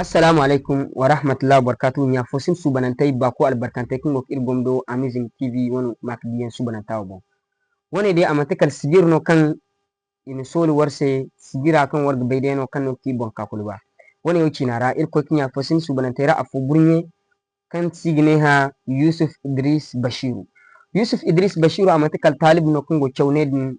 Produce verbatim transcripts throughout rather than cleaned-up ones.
Assalamu alaykum wa rahmatullahi wa barakatuhu. Ɲa fo sin suubanantey, baako albarkantey kaŋ go ga iri gomdo Amazing T V wane maakadiyaŋ suubananta wo boŋ. Wane day, a manti kala sijir no kaŋ i na sooli war se, sijira kaŋ war ga bay day no kaŋ no ga ti boŋ ka kulu ba. Wane wo ciina ra, Irkoy kaŋ ɲa fo sin suubanantey ra afo burɲe, kaŋ se i ga ne hã Yusuf Idris Bashiru. Yusuf Idris Bashiru, a manti kala taalibi no kaŋ go ga caw ne din,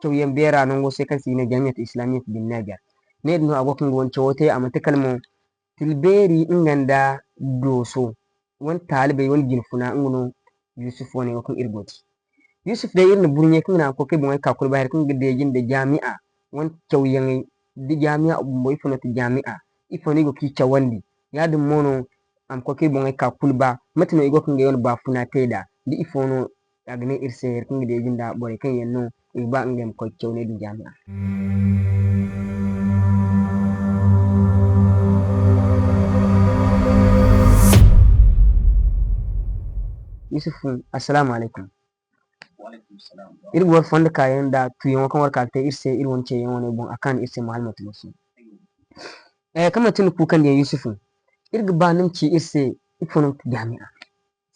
cawyaŋ beera nango se kaŋ se i ga ne Jaamiyatul Islamiyya din Niger. Ne din no a go ga nga wane cawo te, a manti kala mo Tilbeeri nga nda Dooso wane taalibey wane jinfuna, nga no Yusuf wane wo kaŋ iri go ga ci. Yusuf day, iri na burɲe kaŋ ga naŋ a koy ka ay boŋey ka kulu ba hari kaŋ ga deeji nda jaami'a wane cawyaŋey, da jaami'a bumbo, ifo no ti jaami'a, ifo no i go ga i cawandi. Yaadin mo no a ma koy ka ay boŋey ka kulu ba, mate no i go ga ngey wane baafuna te nd'a, da ifo no a ga ne iri se hari kaŋ ga deeji nda borey kaŋ yaŋ no i ga ba ngey ma koy ga caw ne din jaami'a. Yusuf, assalamu alaykum. Iri ga war fondo kaayaŋ nda tuuyaŋo kaŋ war ka ga te iri se, iri wane ceeyaŋ wane boŋ, a kaanu iri se mo hala manti borso. Eh, kaŋ manti ni kuukandiyaŋ Yusuf, iri ga ba ni ma ci iri se, ifo no ga ti jaami'a?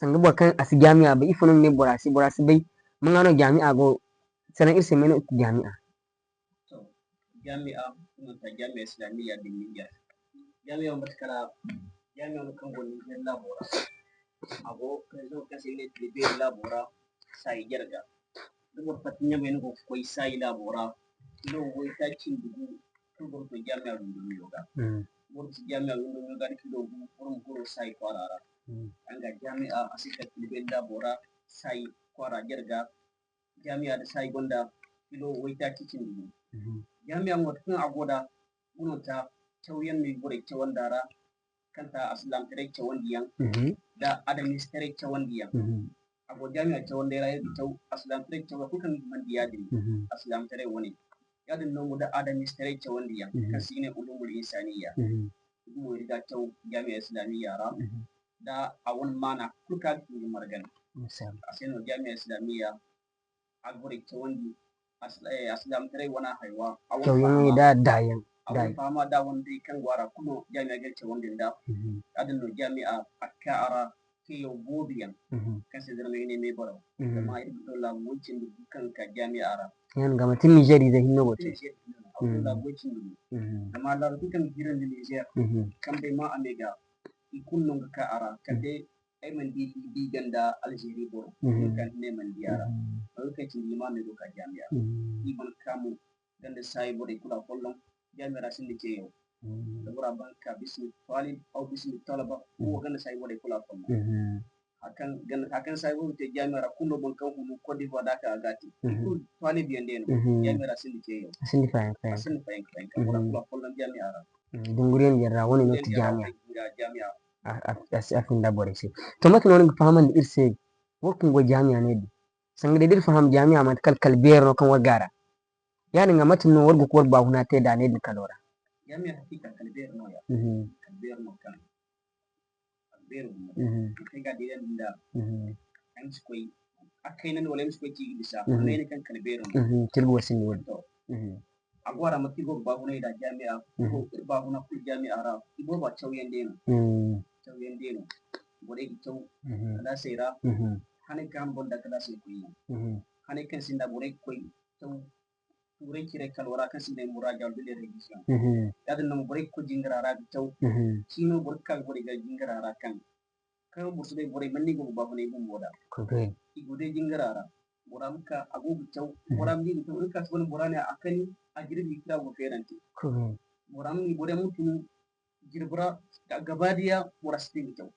Sanda boro kaŋ a si jaami'a bay, ifo no ni ne bora si, bora si bay, manga no jaami'a go, salaŋ iri se, may no ga ti jaami'a? To, jaami'a, nga ta jaami'a Islamiyya din Niger. Jaami'a wo mate kala, jaami'a wo kaŋ go Niger laabo ra. A go région kaŋ se i ga ne Tilbeeri laabo ra, Saayi jarga. Da boro fatta Ɲamay ni go ga koy Saayi laabo ra, kilo waytaaci cindi gu, kulu boro ga to jaami'a windo miyo ga. Mm. Boro ga si jaami'a windo miyo ga da kilo gu, boro ma goro Saayi kwaara ra. Mm. Nga jaami'a a si kala Tilbeeri laabo ra, Saayi kwaara jarga. Jaami'a da Saayi gonda kilo waytaaci cindi gu. Mhm. Jaami'a mo mate kaŋ a go da, guna ta cawyaŋ no i borey cawandi a ra, kaŋ ta alsilaamataray cawandiyaŋ, mhm, da adamistaray cawandiyaŋ. Mhm. A go jaami'a cawandey ra, iri ga caw alsilaamataray caw, kulu kaŋ ga himandi yaadin, mhm, alsilaamataray wane. Yaadin no mo da adamistaray cawandiyaŋ, mhm, kaŋ se i ga ne ulumul insaaniya. Mhm. Iri mo iri ga caw jaami'a islamiyya ra, mhm, da a wane maana kulu kaŋ a ga hima margan. Masha Allah. A se no jaami'a islamiyya a ga borey cawandi, as-, eh, alsilaamataray wane haywa, a wane fahama, da daayaŋ, a wane fahama da wane day kaŋ go a ra kulu no jaami'a ga cawandi nda. Mhm. Yaadin no jaami'a a ga ka a ra ceeyaŋ boobo yaŋ, mhm, kaŋ se zarmey ga ne meebaraw. Mhm. Zama iri ga to laabu way cindi gu kaŋ ga ka jaami'a ra. Yaŋ ga manti Niger ize hinne go te. Niger hinne no. A go, mhm, laabu way cindi gu. Mhm. Zama laabu kulu kaŋ ga hirandi Niger, mhm, kambey ma a me ga, i kulu no ga ka a ra, kala day ay mana di Libi ganda Algérie boro, mhm, kulu kaŋ ne mana di a ra. Mhm. Mate kaŋ cindi i ma me go ka jaami'a. Mhm. I mana ka mo ganda Saayi borey kulu afolloŋ, jaami'a ra sinda ceeyaŋ. Mhm. Da bora ban ka bismi talib aw bismi talaba, mhm, wo ganda Saayi borey kulu afolloŋ. Mhm. Hakan ganda, hakan Saayi borey te jaami'a ra kulu no, boro kaŋ hunu Côte d'Ivoire da ka a ga te. Mhm. I kulu talib yaŋ day no, mhm, jaami'a ra sinda ceeyaŋ. A sinda fayanka fayanka. A sinda fayanka fayanka. Mhm. Bora kulu afolloŋ jaami'a ra. Mhm. Dunguriyaŋ din ra wane no ti jaami'a. Jaami'a. A, a, a si, a funda borey se. To, mate no ni ga fahamandi iri se, war kaŋ go jaami'a ne din? Sanga day da iri faham jaami'a manti kala kala beeri no kaŋ war go a ra. Yaadin ga mate no war go ga war baafuna te nd'a ne din kalo ra? Jaami'a hakiika kala beeri no ya. Mhm. Kala beeri no kaŋ, kala beeri no. Mhm. Kaŋ ga di yaŋ din da. Mhm. Ay ma si koy, a kayna wala ay ma si koy ci ga bisa, mhm, wala ay ne kaŋ kala beeri no. Mhm. Iri ga war sinda wo-din. To. Mhm. A go a ra mate iri go ga baafunay nd'a jaami'a, mhm, iri baafuna kulu jaami'a ra, i boobo a cawyaŋ day no. Mm. Cawyaŋ day no. Borey ga caw, mhm, kalaasey ra, mhm, haney kaŋ gonda kalaasey koyyaŋ. Mhm. Haney kaŋ sinda borey ga koy caw tuurey cire kalo ra kaŋ se i ne muraaja wala bile révision. Mhm. Yaadin no mo borey ga koy jingara ra ga caw. Mhm. Ciino boro ga ka ga borey ga jingara ra kaŋ kaŋ boro si bay borey manno i go ga baafunay bumbo nd'a. Kwabe. I go day jingara ra. Bora ma ka, a go ga caw. Mhm. Bora ma di ga caw, iri ka si gonda bora ne a kani, a jirbi kira go feerante. Kwabe. Bora ma di, bora ma tunu jirbi ra, ga-, gabaadiya, bora si te ga caw.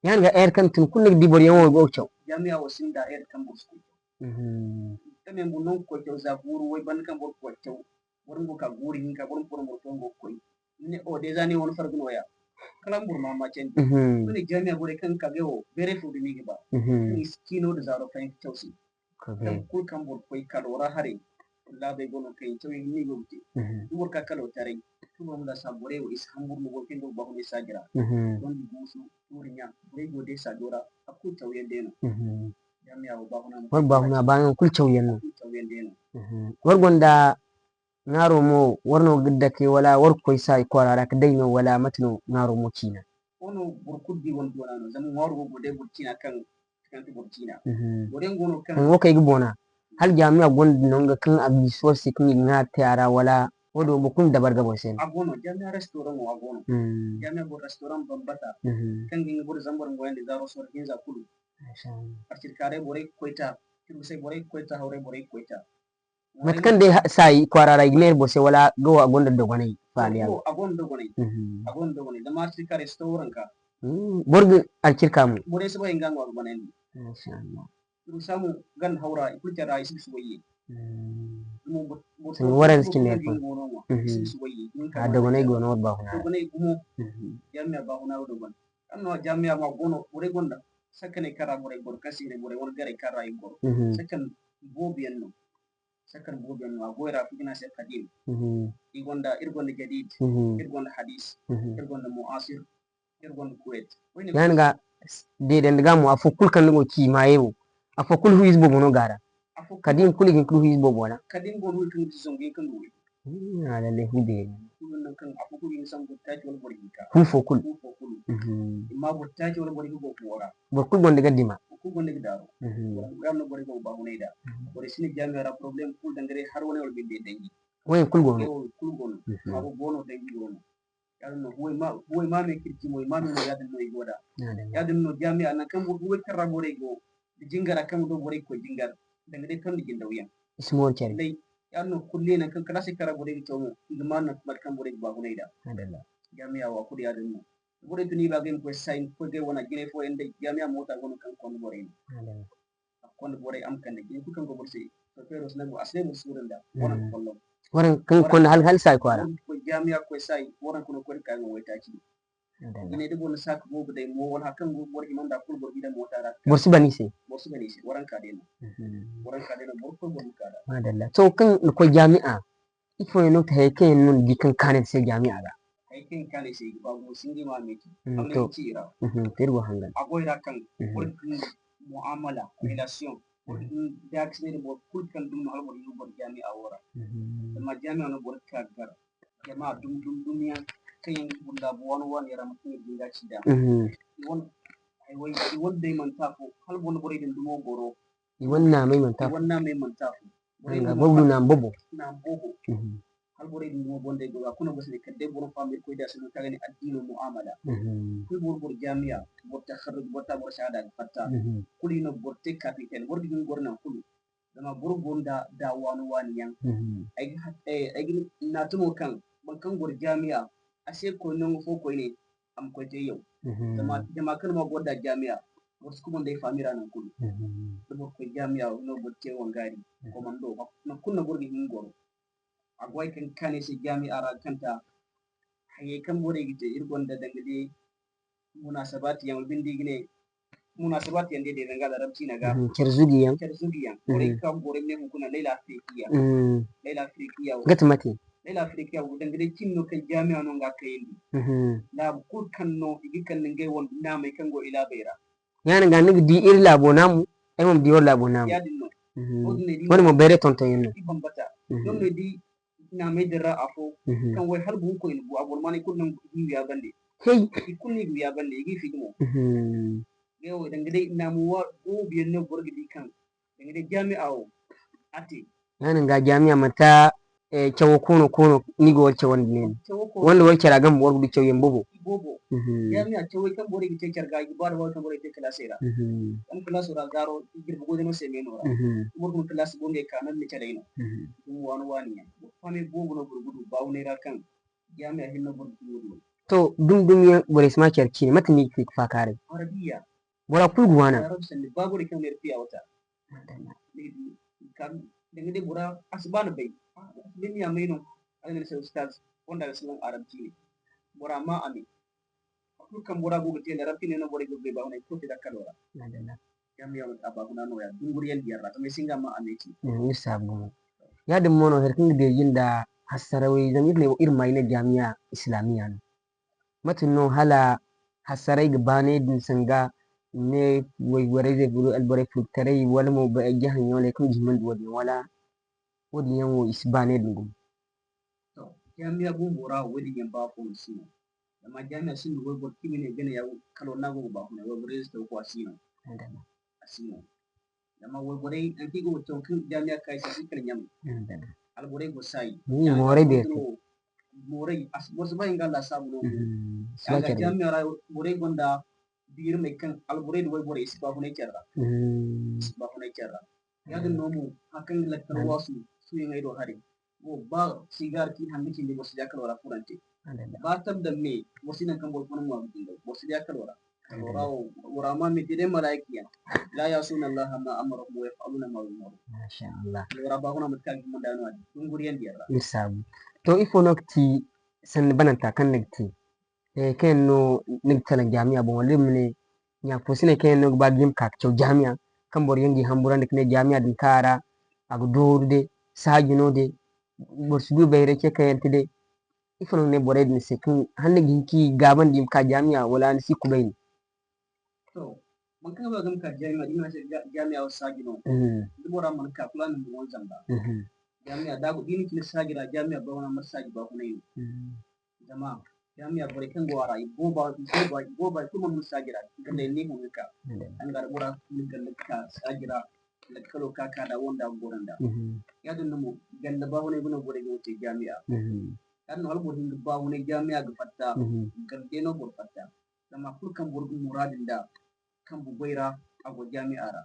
Yaŋ ga heure kaŋ tun kulu ni ga di boro yaŋ wo go ga caw. Jaami'a wo sinda heure kaŋ boro si koy caw. Mhm. Kaŋ yaŋ boro no ga koy caw, za guuru way banda kaŋ boro ga koy caw. Boro ma go ka guuru hinka, boro ma furo boro fo go ga koy. Ni ne, o, déjà ne wane farga nooya. Kala boro ma ma candi. Mhm. Ni ne jaami'a borey kaŋ ga ka ga wo, beeray fo dumi ga ba. Mhm. Kaŋ i si ciino da zaaro fayanka caw se. Kaŋ kulu kaŋ boro koy kalo ra haray, laabey go no kaŋ yaŋ cawyaŋ hinne i go ga te. Mhm. Da boro ka kalo taray, kulu boro ma laasabu borey wo, i si hamburu no boro kaŋ go ga baafunay saaji ra. Mhm. Tondi guusu, tuuri ɲa, borey go day saajo ra, a kulu cawyaŋ day no. Mhm. Jaami'a wo baafuna no. War baafuna, baafuna kulu cawyaŋ no. A kulu cawyaŋ day no. Mhm. War gonda Ŋwaaro mo, war no ga dake, wala war ga koy saayi kwaara ra ga day no, wala mate no ŋwaaro mo ciina? Wo no boro kulu di wane doona no, zama ŋwaaro wo go day boro ciina kaŋ, kaŋ ti boro ciina. Mhm. Boro yaŋ go no kaŋ, kaŋ wo kay ga boona. Hala jaamiya gonda nango kaŋ a ga gisi war se kaŋ i ga ŋwaari te a ra, wala wo do boro kulu ma dabari ga boŋ se no? A go no, jaamiya restaurant wo a go no. Mhm. Jaamiya go restaurant bambata, mhm, kaŋ ga nga boro zambar ngoyandi zaaro sorro hinza kulu. Masha Allah. Arcirkaaray borey ga koy ta, tirbisay borey ga koy ta, hawray borey ga koy ta. Mate kaŋ day ha-, saayi kwaara ra i ga ne iri boro se, wala gawo a gonda dogonay faaliya? To, a gonda dogonay. Mhm. A gonda dogonay. Zama arcirka restaurant ka. Mm, boro ga arcirka mo? Borey si bay nga ŋwa ga banandi. Masha Allah. Iri samu ganda hawra, i kulu care ra, i si bisa wayye. Mm. Mo bor-, bor-, sanga waranza cindey fo. Gono ŋwa, i si bisa wayye. Mhm. A dogonay go no war baafuna ra. Dogonay gumo. Mhm. Jaamiya baafuna ra dogonay. Kaŋ no jaamiya ma gono, borey gonda sakkaney kaŋ ra borey goro, kaŋ se i ne borey wane garey kaŋ ra i goro. Mhm. Sakkan boobo yaŋ no. Sakkan boobo yaŋ no. A goy ra, afo i ga ne a se kadim. Mhm. I gonda, iri gonda jadid, mhm, iri gonda hadis, mhm, iri gonda mu'asir, iri gonda kuwait. Yaadin ga, deedandi ga mo, afo kulu kaŋ ni go ga ci maayey wo, afo kulu hu ize boobo no go a ra. Afo kulu. Kadim kulu i ga hin ka du hu ize boobo wala? Kadim go no kaŋ ga ci zangu hinka nda way. Hmm, a lallay hu beeri. Kulu nangu kaŋ afo kulu i ga sambu boro taaci wala boro hinka. Hu fo kulu. Hu fo kulu. Mhm. Amma boro taaci wala boro hinka go fuwo ra. Boro kulu gonda ga dima. Boro kulu gonda ga daaro. Mhm. Yaadin no borey go ga baafunay nd'a. Mhm. Borey si ne jaamiya ra problème kulu danga day har wane wala binde danji. Wo-din kulu go no. Wo-din kulu go no. Mhm. Haro go no, danji go no. Yaadin no, huway ma, huway ma me kaŋ iri ci mo, i ma me no, yaadin no i go nd'a. Yaadin no. Yaadin no, jaamiya nangu kaŋ boro, huway kaŋ ra borey go, da jingar ra kaŋ do borey ga koy jingar, danga day tondi jindawyaŋ. I si mooru care. Lay, yaadin no, kulley nangu kaŋ kalaasey kaŋ ra borey ga caw mo, i ga maan nangu mate kaŋ borey ga baafunay nd'a. Madalla. Jaamiya wo, a kulu yaadin no. Borey tun i ba ga i ma koy say, koy ga ay wane jinay fooyaŋ day, jaamiya moota go no kaŋ ga konda borey no. Madalla. A ga konda borey, a ma kande jine kulu kaŋ go boro se. Sofeero si ne boro, a si ne boro suuru nda, mhm, waranka folloŋ. Waranka kaŋ ga konda hala, hala say kwaara. Waranka koy jaamiya koy say, waranka no koy ga ka ga waytaaci. Madalla. Jine da boro na saaka boobo day mo, wala hari kaŋ go boro hima nda kulu boro ga i daŋ moota ra. Boro si ban i se. Boro si ban i se, waranka day no. Mhm. Waranka day no, boro kulu boro ma ka nd'a. Madalla. To, kaŋ ni koy jaamiya, ifo yaŋ no ga ti hayey kaŋ yaŋ no ni di kaŋ ga kaanu ni se jaamiya ra? Hayey kaŋ ga kaanu ay se, i ga ba gumo, sinji ma me ci. Mm, to. Amma i ci i ra. Mhm, to, iri go hangan. A goy ra kaŋ, mhm, boro ga hin mu'amala, mhm, relation, boro ga hin daakasinay nda boro kulu kaŋ dumi no hala boro ga hin ga goro jaamiya wo ra. Mhm. Zama jaamiya no boro ga ka ga gar jama dumi, dumi, dumiyaŋ kaŋ yaŋ ga furo laabu waani waani yaŋ ra, mate kaŋ i ga jinda ci nd'a. Mhm. I wane, ay way, i wane day manti afo, hala boro na borey din dumo goro. I wane naamey manti afo. I wane naamey manti afo. Borey nga mo boobo du naama boobo. Naama boobo. Mhm. Hala borey din dumo gonda ay goro, a kulu no boro si ne kala day boro ma faham Irkoy da se no kaŋ a ga ne addiino mu'amala. Mhm. Kulu boro, boro jaamiya, boro takharruj, boro ta boro shahada ga fatta. Mhm. Kulu i no boro te capitaine, boro ga hin ga goro nangu kulu. Zama boro gonda da waani waani yaŋ. Mhm. Ay ga hat-, eh, ay ga naati mo kaŋ boro kaŋ goro jaamiya, a si ye ga koy nangu fo koyne, a ma koy te yaw. Mhm. Zama jama kaŋ ma gonda jaamiya, boro si kubanda ay faami ra nangu kulu. Mhm. Da boro koy jaamiya no boro te wangaari, mhm, komando, nangu kulu no boro ga hin ga goro. A go hay kaŋ ga kaanu ay se jaamiya ra ga kanta hayey kaŋ borey ga te, iri gonda danga day munasabaati yaŋ, wala binde i ga ne munasabaati yaŋ day, day danga Larabci na ga. Mhm, care zugi yaŋ. Care zugi yaŋ. Mhm. Borey ga ka ga goro, ay ma ne hunkuna Layla Afrikiya. Mhm. Layla Afrikiya wo. Nga ti mate? Layla Afrikiya wo, danga day cimi no kaŋ jaamiya no nga kayandi. Mhm. Laabu kulu kaŋ no i ga kande ngey wane naamey kaŋ go i laabey ra. Yaadin ga ni ga di iri laabo naamu, ay mo ma di war laabo naamu. Yaadin no. Mhm. Wo-din no i di. Wo-din mo bayray tonton yaŋ no. I bambata. Mhm. Doŋ no i di naamey din ra afo, mhm, kaŋ way hala buukoyne go, a boro maanay kulu nangu i ga i wiya bande. Hey! I kulu no i ga wiya bande, i ga i fiji mo. Mhm. Ngey wo, danga day naamu wa boobo yaŋ no boro ga di kaŋ, danga day jaamiya wo, a te. Yaadin ga jaamiya manti, eh, cawo koono koono ni ga war cawandi ne. Cawo koono. Wanda war cara game boro ga du cawyaŋ boobo. Boobo. Mhm. Jaamiya cawey kaŋ borey ga te care ga, i ga ba da waati kaŋ borey ga te kalaasey ra. Mhm. Kaŋ kalaaso ra zaaro, i jirbi goy no se meeno ra. Mhm. Boro fun kalaasi go ngey ka no ni carey no. Mhm. Dumi waani waani yaŋ. Fahamay boobo no boro ga du, baawunay ra kaŋ jaamiya hinne no boro ga du. To, dumi dumi yaŋ borey si ma care ciine, mate no ni ga te ga faakaaray? Arabiya. Bora kulu ga waana. Arabi sanni, ba borey kaŋ ga ne fiya wata. Madalla. Ni ga di, kaŋ, danga day bora, a si ba ni bay. A si bay ni ya may no. A ga ne ni se ustaz, wanda ga salaŋ Arab ciine. Bora ma a me. Kulu kaŋ bora go ga te, Larabci ne no borey go ga bay, ba wane kulu te dakkalo ra. Madalla. Jaamiya wo, a baafuna nooya, dunguriyaŋ diyaŋ ra, zama ay si nga ma a me ci. Mm, iri saabu gumo. Yaadin mo no, hari kaŋ ga deeji nda hassarawey, zama iri ne, iri ma ay ne jaamiya islamiya no. Mate no hala hassaray ga baanay din sanga ne wayborey, alborey furtaray, wala mo ba ay jahanyaŋ, wala kaŋ ga himandi wo-din, wala wo-din yaŋ wo i si baanay din gumo? Jaamiya bumbo ra wo, wo-din yaŋ ba fo no si no. Zama jaamiya sinda wayboro kaŋ i ma ne gana yaŋ kala wala no a go ga baafunay, wayboro ize taw ko a si no. A si no. Zama wayborey, nanti go caw kaŋ jaamiya ka i se, si kala ɲamay. Alborey go saayi. Mooray beeri. Mooray, boro si ba nga laasaabu no. Jaamiya ra borey gonda biiri may kaŋ alborey da wayborey i si baafunay care ra. I si baafunay care ra. Yaadin no mo, hari kaŋ ga lakkal waasu suuyaŋey do hari. Wo, ba sigaar kaŋ i hanga cindi, boro si di a kalo ra furante. Ba tab da me, boro si naŋ kaŋ boro funa ŋwa ga dungay, boro si di a kalo ra. Kalo ra wo, bora ma me te day malaayika yaŋ. La ya'suna Allaha ma amarahum wa yaf'aluna ma yu'marun. Masha Allah. Kalo ra ba funa mate kaŋ a ga hima nd'a no a di, dunguriyaŋ diyaŋ ra. Iri saabu. To, ifo no ga ti sanni bananta kaŋ ni ga te? Eh, kaŋ yaŋ no ni ga salaŋ jaamiya boŋ, wala iri ma ne, ɲa fo si ne kaŋ yaŋ no ga ba ga hima ka ga caw jaamiya, kaŋ boro yaŋ ga i hamburandi ga ne jaamiya din kaŋ a ra, a ga dooru day, saaji no day, boro si du bayray ce kaŋ yaŋ ti day. Ifo no ga ne borey din se kaŋ hala ni ga hin ka i gaabandi i ma ka jaamiya, wala ni si kubay no? To, boro kaŋ ga ba ga hima ka jaamiya, da i ma ne a se ja-, jaamiya wo saaji no. Da bora mana ka, kulu a na ni wane zamba. Jaamiya da a go, da i na cine saaji ra, jaamiya ba wane a mana saaji baafunay no. Zama jaamiya borey kaŋ go a ra, i booba, i booba, i booba, i kulu mana mun saaji ra, ganda yaŋ no i hõ ga ka. Danga ra bora kulu ganda ga ka saaji ra, lakkalo ka, ka da wanda ga goro nd'a. Yaadin no mo, ganda baafunay ga no borey ga wo te jaamiya. Yaadin no hala boro hinga baafunay jaamiya ga fatta, ganda day no boro fatta. Zama kulu kaŋ boro ga muraadu nd'a, kambe goy ra, a go jaamiya ra.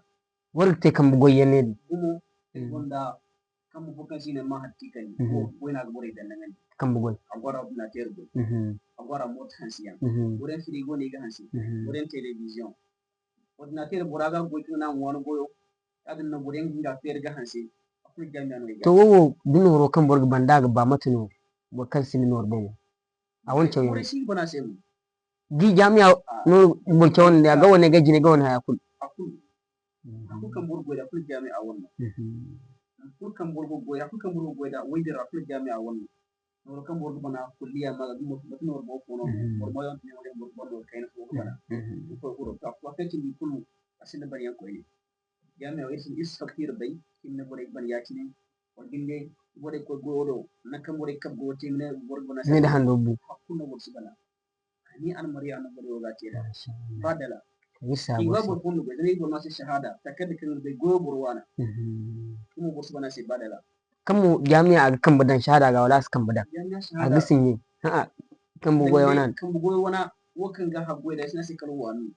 Boro ga te kambe goy yaŋ ne din. Gumo, iri gonda kambe fo kaŋ se i ne Mahat Tikani. Wo, goy no a ga borey dondonandi. Kambe goy. A go a ra ordinateur goy. A go a ra mooto hanse yaŋ. Boro yaŋ firigo no i ga hanse. Boro yaŋ television. Ordinateur bora ga goy kaŋ no a ma waani goyo. Yaadin no boro yaŋ ga hin ga feeri ga hanse. A kulu jaamiya no i ga. To, wo, wo, da nooro kaŋ boro ga banda a ga ba, mate no boro kaŋ sinda nooro boŋo? A wane cawyaŋ. Borey si ga bana se mo. Di jaamiya no boro caw wane, a ga wane ga jine ga wane haya kulu. A kulu. A kulu kaŋ boro goy da, a kulu jaamiya wane no. A kulu kaŋ boro ga goy, a kulu kaŋ boro ga goy da, way din ra a kulu jaamiya wane no. Nooro kaŋ boro ga bana, kulliya ma ga gumo, mate nooro boŋ fo no, boro mo yaŋ tun yaŋ boro ga bana nooro kayna fo ga bana. Ifo ga furo, to, a fo kaŋ cindi kulu, a sinda bana yaŋ koyne. Jaamiya wo, iri si, iri si fatta iri bay, iri ne borey ga bana ya-cine. Wala binde, borey koy goyo do, nangu kaŋ borey kabu goyo te, i ma ne boro ga bana se. Ne da hando bu. Hakku no boro si bana. Ni almariya no borey wo ga te da. Masha Allah. Ba dala. Iri saabu se. I ga boro fo no goy, zama iri boro no a se shahada, takarda kaŋ ga bay goyo boro waana. Kuma boro si bana se ba dala. Kaŋ mo jaamiya a ga kambe daŋ shahada ga, wala a si kambe daŋ? Jaamiya shahada. A ga sinye. A'a, kambe goyo wana. Kambe goyo wana, wo kaŋ ga haggoy da, i si ne a se kala waami.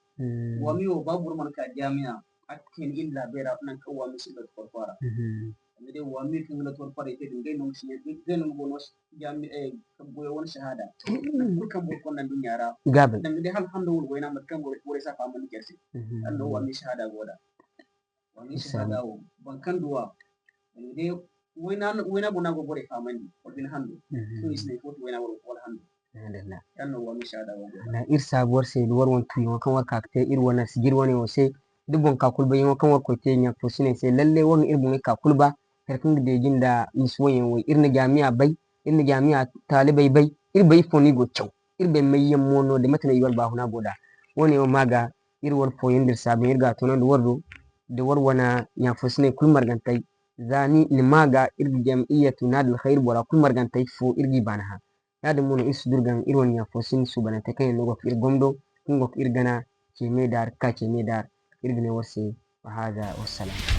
Waami wo, ba boro mana ka jaamiya, a ga kayna iri laabey ra, nangu kaŋ waami si loto farfara. Zama day waami kaŋ ga loto farfara, i te din, ngey no ga si, ngey no ga go no jaami-, eh, kambe goyo wane shahada. Nangu kulu kaŋ boro konda nduɲɲa ra. Danga day hala hando wala wayna, mate kaŋ boro, borey si a fahamandi care se. Hala no waami shahada go da. Waami shahada wo, boro kaŋ du a, danga day wayna, wayna go no a go borey fahamandi, wala bine hando. Sohõ i si ne ifo ti wayna wala, wala hando. Alhamdulillah. Yaadin no waami shahada wo go. Iri saabu war se, war wane tuuyaŋo kaŋ war ka ga te iri wane sijiri wane wo se, da boŋ ka kulu bay yaŋo kaŋ war koy te ɲa fo sinay se. Lalle, war na iri boŋey ka kulu ba, hari kaŋ ga deeji nda misi wo yaŋ way. Iri na jaamiya bay, iri na jaamiya taalibey bay, iri bay ifo no i go ga caw. Iri bay may yaŋ mo no, da mate no i war baafuna go nd'a. Wo-ne wo ma ga iri war fooyaŋ da iri saabuyaŋ, iri ga a toonandi war do, da war wane ɲa fo sinay kulu margantey. Za ni, ni ma ga iri ga jam'iyyatu Naadil Khayr bora kulu margantey fo, iri g'i baani hã. Yaadin mo no iri si duru ga iri wane ɲa fo sinay suubanantey kaŋ yaŋ no go ga iri gomdo, kaŋ go ga iri gana ce me daar, ga ka ce me daar. Iri ga ne war se, wa haaza, wassalam.